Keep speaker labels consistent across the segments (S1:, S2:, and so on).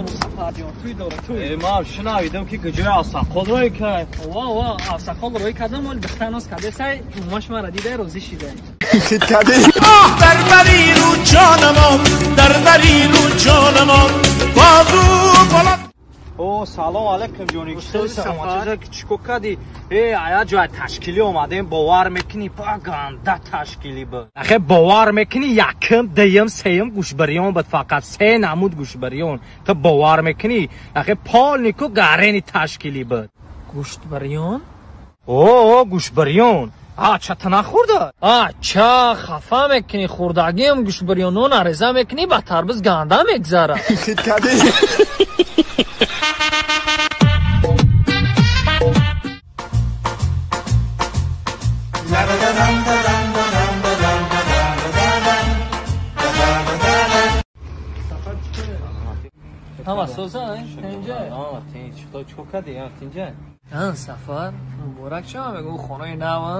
S1: дору Сафар ҷон, туй дору, туй.
S2: Э, ман шунавидам ки куҷои Авсақол рой кард.
S1: Ва, ва, Авсақол рой кардам, вале духтар ноз кардесай, мумаш мара дидай розӣ шидай.
S3: Дар бари рӯ ҷонамон, дар бари рӯ ҷонамон, бозу боло.
S2: О, салом алейкум ҷони.
S1: Устоди Сафар.
S2: Чӣ кор кардӣ? Э, ая ҷоя ташкилӣ омадем, бовар мекунӣ, па ганда ташкилӣ буд. Ахе бовар мекунӣ, якм, дуюм, сеюм гӯшбариён буд, фақат се намуд гӯшбариён. Ту бовар мекунӣ? Ахе полнику гарени ташкилӣ буд.
S1: Гӯштбариён?
S2: О, гӯшбариён. А, ча ту нахӯрда?
S1: А, ча хафа мекунӣ, хӯрдагиам гӯшбариёно нареза мекунӣ, ба тарбиз ганда мегзара. Ҳама соза, тинҷа?
S2: Тинҷ. Чӣ кор кардӣ? Тинҷа?
S1: Ан Сафар, муборак шава, мегӯм хонаи нава.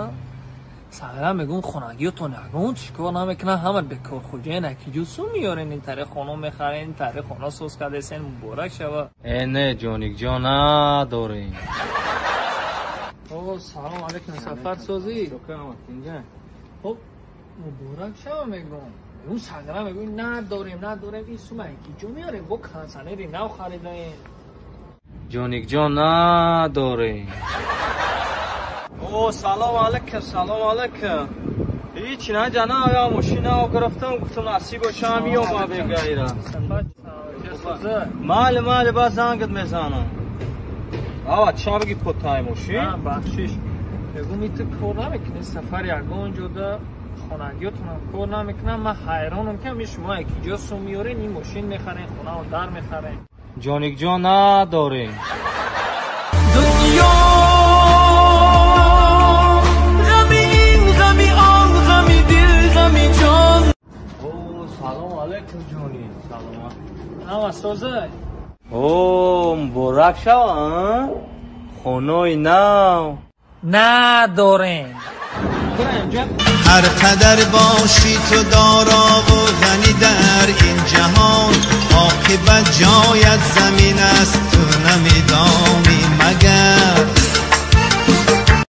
S1: Сағира мегӯм хонагиётон ягон чӣ кор намекунад, ҳама бекорхӯҷаен, акиҷо сум меёрен, ин тариқ хона мехарен, ин тариқ хона соз кардесен, муборак шава.
S2: Э, не, ҷоникҷон, надорем.
S1: О, салом алейкум, Сафар, созӣ? Хоб, муборак шава мегӯм. Мегӯм Сағира мегӯм надорем, надорем, ин сума акиҷо меёрем, бо консанери нав харидаем.
S2: Ҷоникҷон, надорем. О, салом алейкум, салом алейкум. Ҳеҷ на ҷана, я мошина гирифтам, гуфтам насиб бошам, миём ба бегаира. Майли, майли, баъд зангат мезанам. Ава, ча бигӣ потай мошин?
S1: Бахшиш. Мегӯм ин ту кор намекунӣ, Сафар ягон ҷода хонагиётонам кор намекунам, ман ҳайронам ки ами шумо якиҷо сум меёрен, ин мошин мехарен, хонаро дар мехарен.
S2: Ҷоникҷон, надорем.
S3: Дунё ғами ин, ғами он, ғами дил, ғами ҷон.
S2: О, салом алейкум ҷони. Саломат.
S1: Ҳама соза?
S2: О, муборак шава, хонаи нав.
S1: Надорем.
S4: Ҳар қадар бошӣ ту доро ва ғанӣ дар ин ҷаҳон, оқибат ҷоят замин аст, ту намедонӣ.